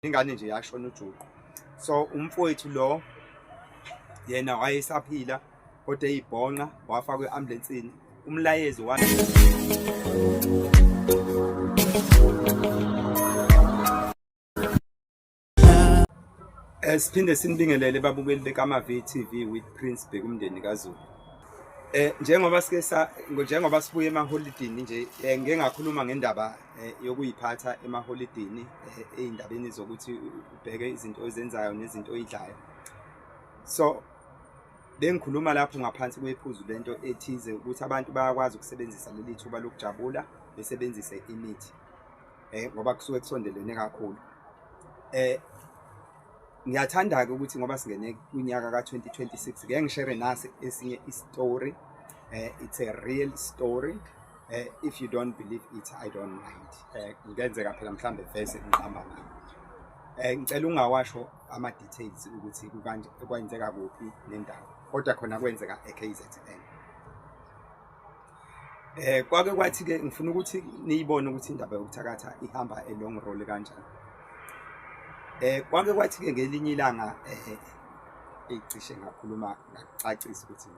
Ingane nje yashona ujuqu. So umfowethu lo yena wayesaphila kodwa eyibhonqa, wafakwa e-ambulensini. Umlayezo wa siphinde sinibingelele babukeli beKama VTV with Prince Bhekumndeni kaZulu. Njengoba sike sa njengoba sibuye emaholidini nje, ngike ngakhuluma ngendaba yokuyiphatha emaholidini, ey'ndabeni zokuthi ubheke izinto ozenzayo nezinto oyidlayo. So bengikhuluma lapho ngaphansi kwephuzu lento ethize ukuthi abantu bayakwazi ukusebenzisa leli thuba lokujabula besebenzise imithi, ngoba kusuke kusondelene kakhulu. Ngiyathanda-ke ukuthi ngoba singene kunyaka ka-2026, ngeke ngishere nasi esinye i-story. It's a real story. If you don't believe it, I don't mind. Kungenzeka phela mhlambe vese ngiqamba ngayo. Ngicela ungawasho ama details ukuthi kukanje kwenzeka kuphi nendawo, kodwa khona kwenzeka e-KZN. Kwake kwathi ke ngifuna ukuthi niyibone ukuthi indaba yokuthakatha ihamba a long roll kanjani. Kwake kwathi ke ngelinye ilanga, ecishe ngakhuluma ngacacisa ukuthi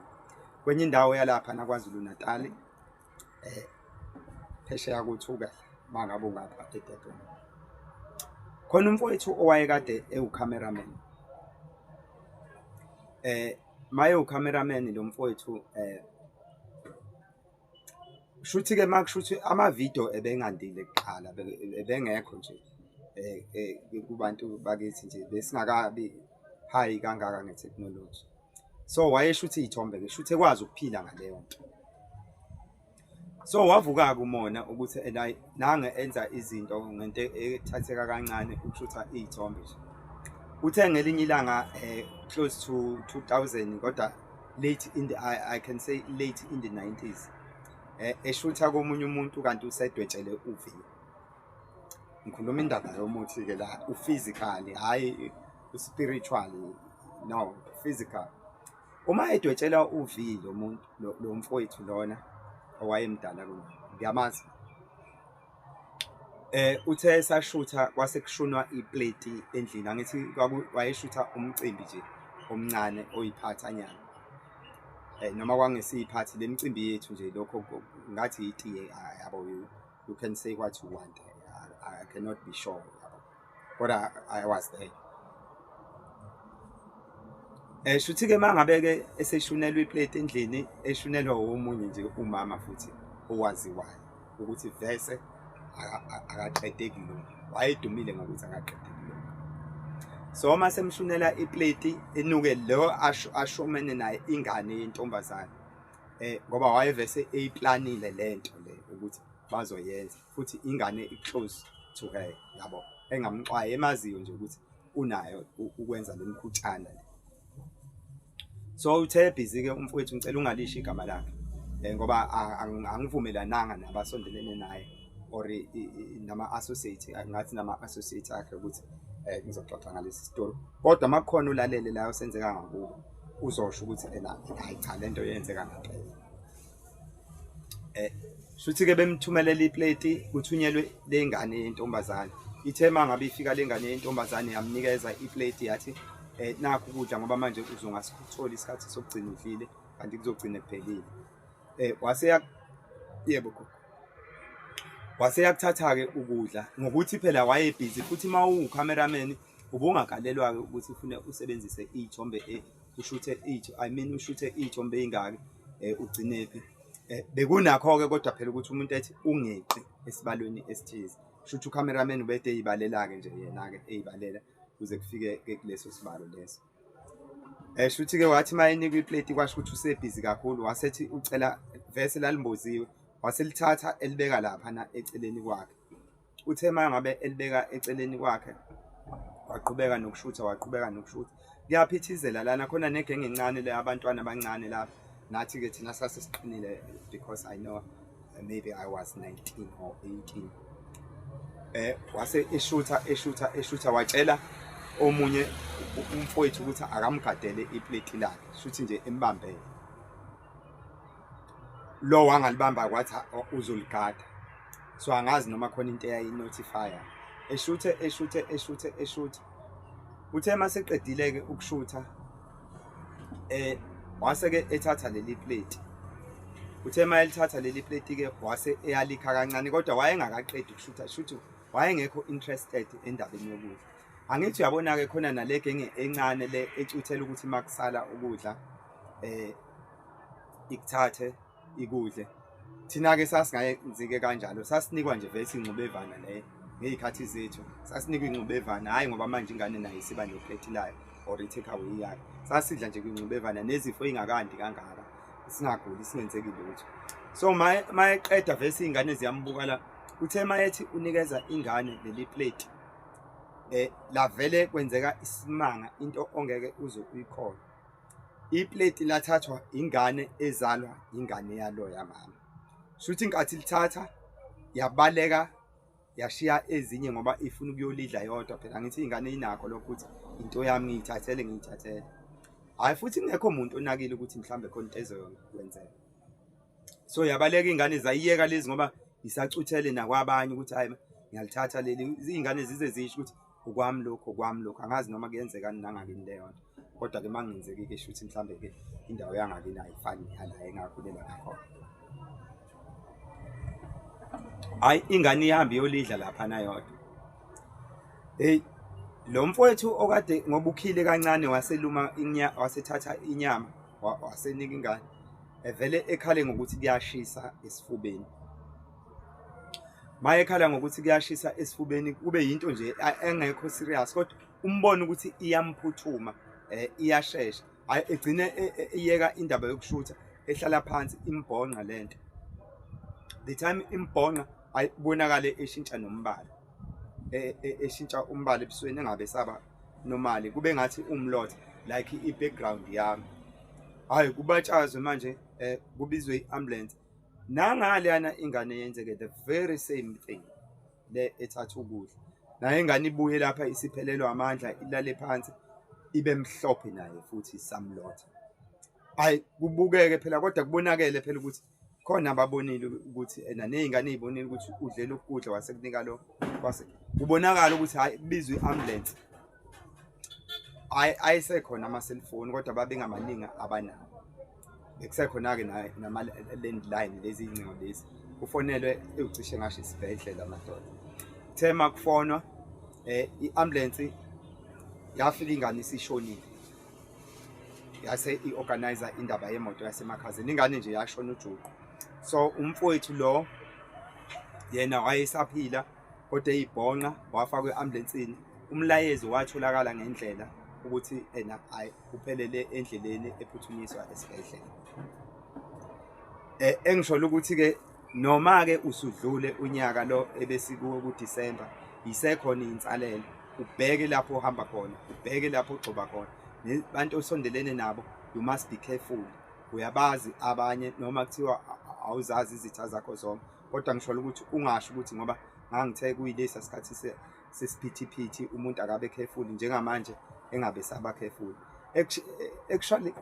kwenye indawo yalapha naKwaZulu Natal, phesheya koThukela, mangabe ungapha eDurban, khona umfowethu owayekade ewu-cameraman. Maye u-cameraman lo mfowethu, shuthi ke makushuthi ama-video ebengandile kuqala, ebengekho nje kubantu bakithi nje, besingakabi high kangaka nge-technology. So wayeshutha iy'thombe-ke, shuthi ekwazi ukuphila ngaleyo nto. So wavuka-ke umona ukuthi ena nange enza izinto ngento ethatheka kancane, ukushutha iy'thombe nje. Uthe ngelinye ilanga, close to 2000, kodwa late in the I can say late in the 90s, eshutha komunye umuntu kanti usedwetshele uviyo. Ngikhuluma indaba yomuthi-ke la, u-physically, hhayi u-spiritually, no, physical. Uma edwetshela uV lo muntu lo mfowethu lona owayemdala kunaye, ngiyamazi. Uthe esashutha kwase kushunwa ipleti endlini, angithi wayeshutha umcimbi nje omncane oyiphathanyana. Noma kwangesiyiphathi le micimbi yethu nje, lokho ngathi itiye yabo, you can say what you want. I cannot be sure yabo. Kodwa I was there. Shuthi ke mangabe ke eseshunelwa iplate endlini, eshunelwa omunye nje umama futhi owaziwayo ukuthi vese akaqedeki lo, wayedumile ngokuthi akaqedeki lo. So uma semshunela iplate enuke lo ashomene naye ingane yentombazane, ngoba wayevese eyiplanile lento le ukuthi bazoyenza, futhi ingane i-close to her yabo, engamxwayi, emaziyo nje ukuthi unayo ukwenza le mkhutshana le. So uthe busy ke umfowethu, ngicela ungalisho igama lakhe, ngoba angivumelananga nabasondelene naye or nama associate, ngathi nama associate akhe ukuthi ngizoxoxa ngalesi story. Kodwa makukhona ulalele la osenzeka ngakubo, uzosho ukuthi ena hayi cha, lento yenzeka ngempela. Shuthi ke bemthumelela iplate, kuthunyelwe lengane yentombazane. Ithe mangabe ifika lengane yentombazane yamnikeza iplate, yathi nakhu ukudla, ngoba manje uzongasithola isikhathi sokugcina udlile, kanti kuzogcina kuphelile. Wase ya yebo gogo, wase yakuthatha ke ukudla ngokuthi phela wayebhizi, futhi uma uwu-cameraman ubungakalelwa-ke ukuthi ufune usebenzise iy'thombe, ushuthe, I mean ushuthe iy'thombe ey'ngaki, ugcinephi. Bekunakho-ke kodwa phela ukuthi umuntu ethi ungeqi esibalweni esithize, shuthi u-cameraman ubede eyibalela-ke nje yena-ke, eyibalela kuze kufike kuleso sibalo leso. Shuthi-ke wathi uma enikwa ipleti kwasho ukuthi usebhizi kakhulu, wasethi ucela vese lalimboziwe, waselithatha elibeka laphana eceleni kwakhe. Uthe uma ngabe elibeka eceleni kwakhe, waqhubeka nokushutha, waqhubeka nokushutha. Kuyaphithizela lana khona negenge encane le, abantwana abancane lapha. Nathi-ke thina sase siqinile because I know maybe I was 19 or 18. Wase eshutha eshutha eshutha, watshela omunye umfowethu ukuthi akamgadele ipleti lakhe, shuthi nje embambele. Lo wangalibamba kwathi uzoligada. So angazi noma khona into eyayinotify Eshuthe eshuthe eshuthe eshuthe. Uthe maseqedile-ke ukushutha wase-ke ethatha leli plate. Uthe uma elithatha leli plate-ke wase eyalikha kancane kodwa wayengakaqedi ukushutha, shuthi wayengekho interested endabeni yokudla. Angithi uyabona-ke khona nale genge encane le ecuthela ukuthi uma kusala ukudla ikuthathe ikudle. Thina-ke sasingayenzike kanjalo, sasinikwa nje vese ingxubevana le ngey'khathi zethu. Sasinikwa ingxubevana, hhayi ngoba manje ingane nayo isiba nepleti layo or i-take away yakhe. Sasidla nje kwingxubevana nezifo ey'ngakandi kangaka, singaguli singenzeki lutho. So mayeqeda vese iy'ngane ziyambuka la, uthe mayethi unikeza ingane leli plate lavele kwenzeka isimanga, into ongeke uze uyikholwe. Ipleti lathathwa ingane ezalwa ingane yaloya mama. Shuthi inkathi lithatha yabaleka yashiya ezinye ngoba ifuna ukuyolidla yodwa phela ngithi ingane inakho lokho ukuthi into yami ngiyithathele ngiyithathele. Hhayi futhi kungekho muntu onakile ukuthi mhlambe khona into ezokwenzeka. So yabaleka iy'ngane zayiyeka lezi ngoba isacuthele nakwabanye ukuthi hhayi ngiyalithatha leli. Iy'ngane zize zisho ukuthi okwami lokhu okwami lokhu, angazi noma kuyenzekani nangakini leyo nto. Kodwa-ke uma kungenzeki-ke shuthi mhlambe-ke indawo yangakini ayifani neyala engakhulela ngakhona. Hhayi ingane ihambe iyolidla laphana yodwa. Hheyi lo mfowethu okade ngoba ukhile kancane waseluma wasethatha inyama wasenika ingane, evele ekhale ngokuthi kuyashisa esifubeni. Mayekhala ngokuthi kuyashisa esifubeni kube yinto nje engekho serious kodwa umbone ukuthi iyamphuthuma iyashesha. Hhayi egcine eyeka indaba yokushutha ehlala phansi imbhonqa lento. The time imbhonqa hhayi kubonakale eshintsha nombala, eshintsha umbala ebusweni engabe esaba normal, kube ngathi umlotha like i-background yami. Hhayi kubatshazwe manje kubizwe i-ambulance. Nangaleyana ingane yenzeke the very same thing le ethatha ukudla. Nayo ingane ibuye lapha isiphelelwa amandla ilale phansi ibe mhlophe naye futhi samlotha. Hhayi kubukeke phela kodwa kubonakele phela ukuthi khona ababonile ukuthi ena ney'ngane ey'bonile ukuthi udle lokhu kudla wasekunika lo kwase kubonakala ukuthi hhayi kubizwe i-ambulance. Hhayi ayesekhona ama-cellphone kodwa babengamaningi abanawo. Bekusekhona-ke nama-landline lezi iy'ngcingo lezi, kufonelwe ewucishe ngasho isibhedlela madoda. Kuthe uma kufonwa i-ambulensi yafika ingane isishonile, yase i-organise indaba yemoto yasemakhazeni, ingane nje yashona ujuqu. So umfowethu lo yena wayesaphila kodwa eyibhonqa wafakwa e-ambulensini. Umlayezo watholakala ngendlela ukuthi ena hhayi uphelele endleleni ephuthunyiswa esibhedlela. Engisholo ukuthi-ke noma-ke usudlule unyaka lo ebesikuwo kuDisemba, yisekhona iy'nsalelo, ubheke lapho ohamba khona, ubheke lapho ogxoba khona, nabantu osondelene nabo you must be careful. Uyabazi abanye noma kuthiwa awuzazi izitha zakho zonke, kodwa ngisholo ukuthi ungasho ukuthi ngoba ngangithe kuyilesa sikhathi sesiphithiphithi umuntu akabe careful, njengamanje engabe esaba careful. Actually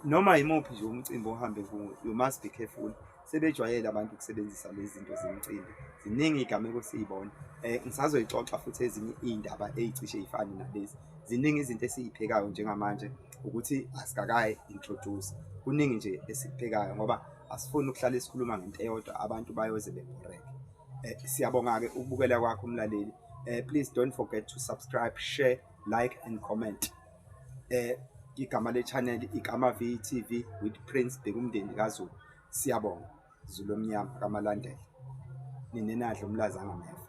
noma yimuphi nje umcimbi ohambe kuwo you must be careful. Sebejwayele abantu ukusebenzisa lezi zinto zemicimbi, ziningi iy'gameko esiy'bona. Ngisazoyixoxa futhi ezinye iy'ndaba ey'cishe y'fane nalezi. Ziningi izinto esiy'phekayo njengamanje ukuthi asikakayi-introduce. Kuningi nje esikuphekayo ngoba asifuni ukuhlale sikhuluma ngento eyodwa, abantu bayoze bebhoreke. Siyabonga-ke ukubukela kwakho mlaleli. Please don't forget to subscribe, share, like and comment. Igama le-channel Igama V TV with Prince Bhekumndeni kaZulu. Siyabonga Zulu omnyama kaMalandela. Nina enadla umlazi angameva.